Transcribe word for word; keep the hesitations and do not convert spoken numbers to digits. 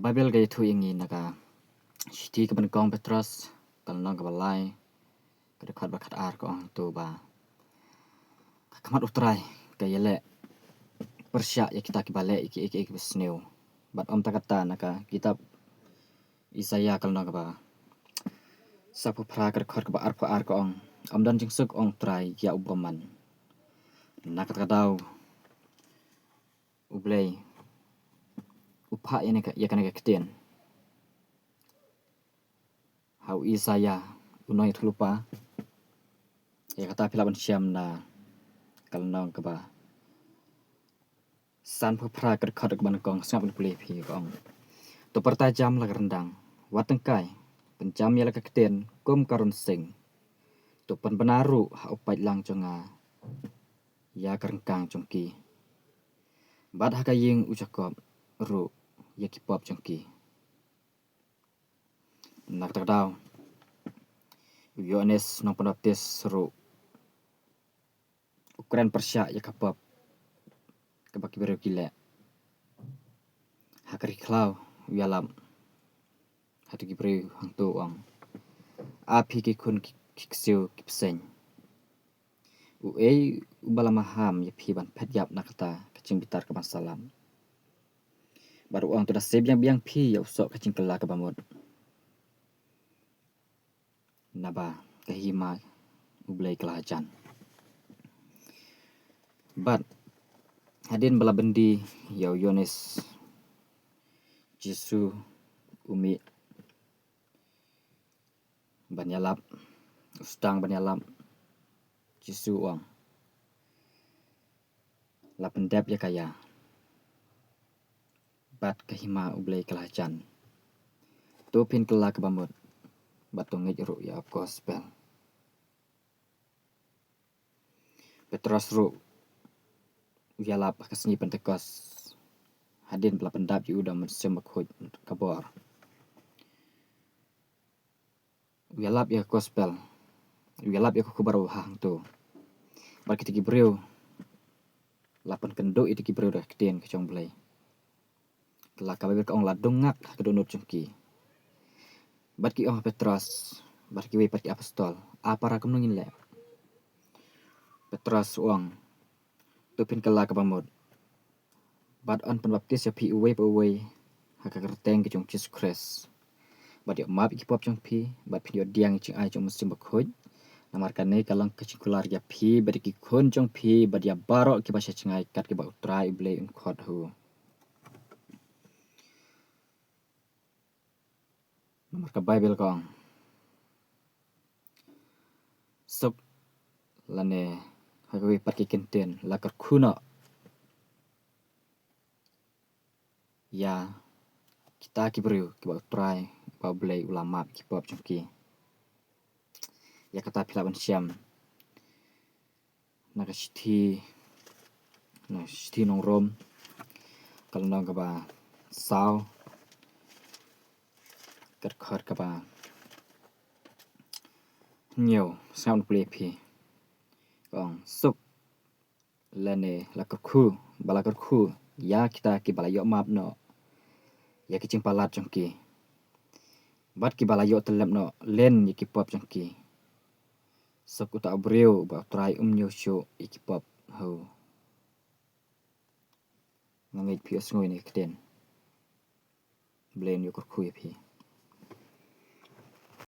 Baibl ka ïathuh ïa ngi na ka shithi kaba nyngkong Petros, ka lynnong kaba lai, ka dkhot ba khatar, ka ong hangto ba ka khmat U Trai ka ïaleh pyrshah ïa kita kiba leh ïa kiei kiei kiba sniew. Bad ym tang katta, na ka kitab Isaïah ka lynnong kaba sawphew phra, ka dkhot kaba arphew ar, ka ong, ym don jingsuk, ong U Trai ïa u bymman. Na kata ka daw U Blei u phah ïa kane ka, ïa kane ka ktien ha u Isaïah u nongïathuhlypa. Ïa kata phi lah ban shem na ka lynnong kaba sanphew phra, ka dkhot kaba nyngkong. Sngap ban pule phi, ka ong: To pyrta jam la ka ryndang, wat tyngkai, pynjam ïa la ka ktien kum ka rynsieng. To pynbna ruh ha u paitlang jong nga ïa ka ryngkang jong ki, bad ha ka ïing u Jakob ruh ïa ki pop jong ki. Na kata ka daw u Ïoannis Nongpynbaptis ruh u kren pyrshah ïa ka pop kaba ki briew ki leh. Ha ka ri khlaw u ïalap ha kito ki briew hangto, u ong: A phi ki khun ki, ki ksiew ki bseiñ, uei uba la maham ïa phi ban phet ïap na kata ka jingbitar ka ban sa lam? Bad u ong: To da sep biang biang phi ïa u soh ka jingkylla kaba mut, naba ka hima U Blei ka la hajan. Bad hadien ba la byndi ïa u Ïoannis, Jisu u mih ban ïalap, u sdang ban ïalap. Jisu u ong: La pyndep ïa ka ïa, bad ka hima U Blei ka la hajan. To phin kylla kaba mut, bad to ngeit ruh ïa u gospel. Petros ruh u ïalap ha ka sngi Pentekost, hadien ba la pyndap ïa u da u Mynsiem Bakhuid ka bor. U ïalap ïa ka gospel, u ïalap ïa ka khubor ba bha hangto. Bad kito ki briew, la pynkynduh ïa kito ki briew da ka ktien ka jong U Blei. Ka la, ka Baibl ka ong, la dung ngak ha ka dohnud jong ki. Bad ki ong ha Petros bad kiwei pat ki apostol: A para, kumno ngin leh? Petros u ong: To phin kylla kaba mut, bad yn pynbaptis ïa phi uwei pa uwei ha ka kyrteng ka jong U Jisu Khrist, bad ïoh map ïa ki pop jong phi, bad phin ïoh pdiang ïa ka jingai jong U Mynsiem Bakhuid. Namar kane ka long ka jingkular ïa phi bad ïa ki khun jong phi bad ïa baroh kiba sha jngai, kat kiba U Trai U Blei un khot ha u. Namar ka Baibl ka ong: Suk, lane ha kawei pat ki kyntien, la kyrkhu noh ïa kita ki briew kiba U Trai, ba U Blei u la map ki pop jong ki. Ïa kata phi lah ban shem na ka shithi, na ka shithi Nong Rom, ka lynnong kaba saw, ka dkhot kaba hynñiew. Sngap, pule phi. Ka ong: Suk, lane la kyrkhu, ba la kyrkhu ïa kita kiba la ïoh map noh ïa ki jingpalat jong ki, bad kiba la ïoh tyllep noh len ïa ki pop jong ki. Suk uta u briew uba U Trai um ñiew shuh ïa ki pop ha u. Nga ngeit phi ïohsngew ïa kane ka ktien. Blei un ïoh kyrkhu ïa phi.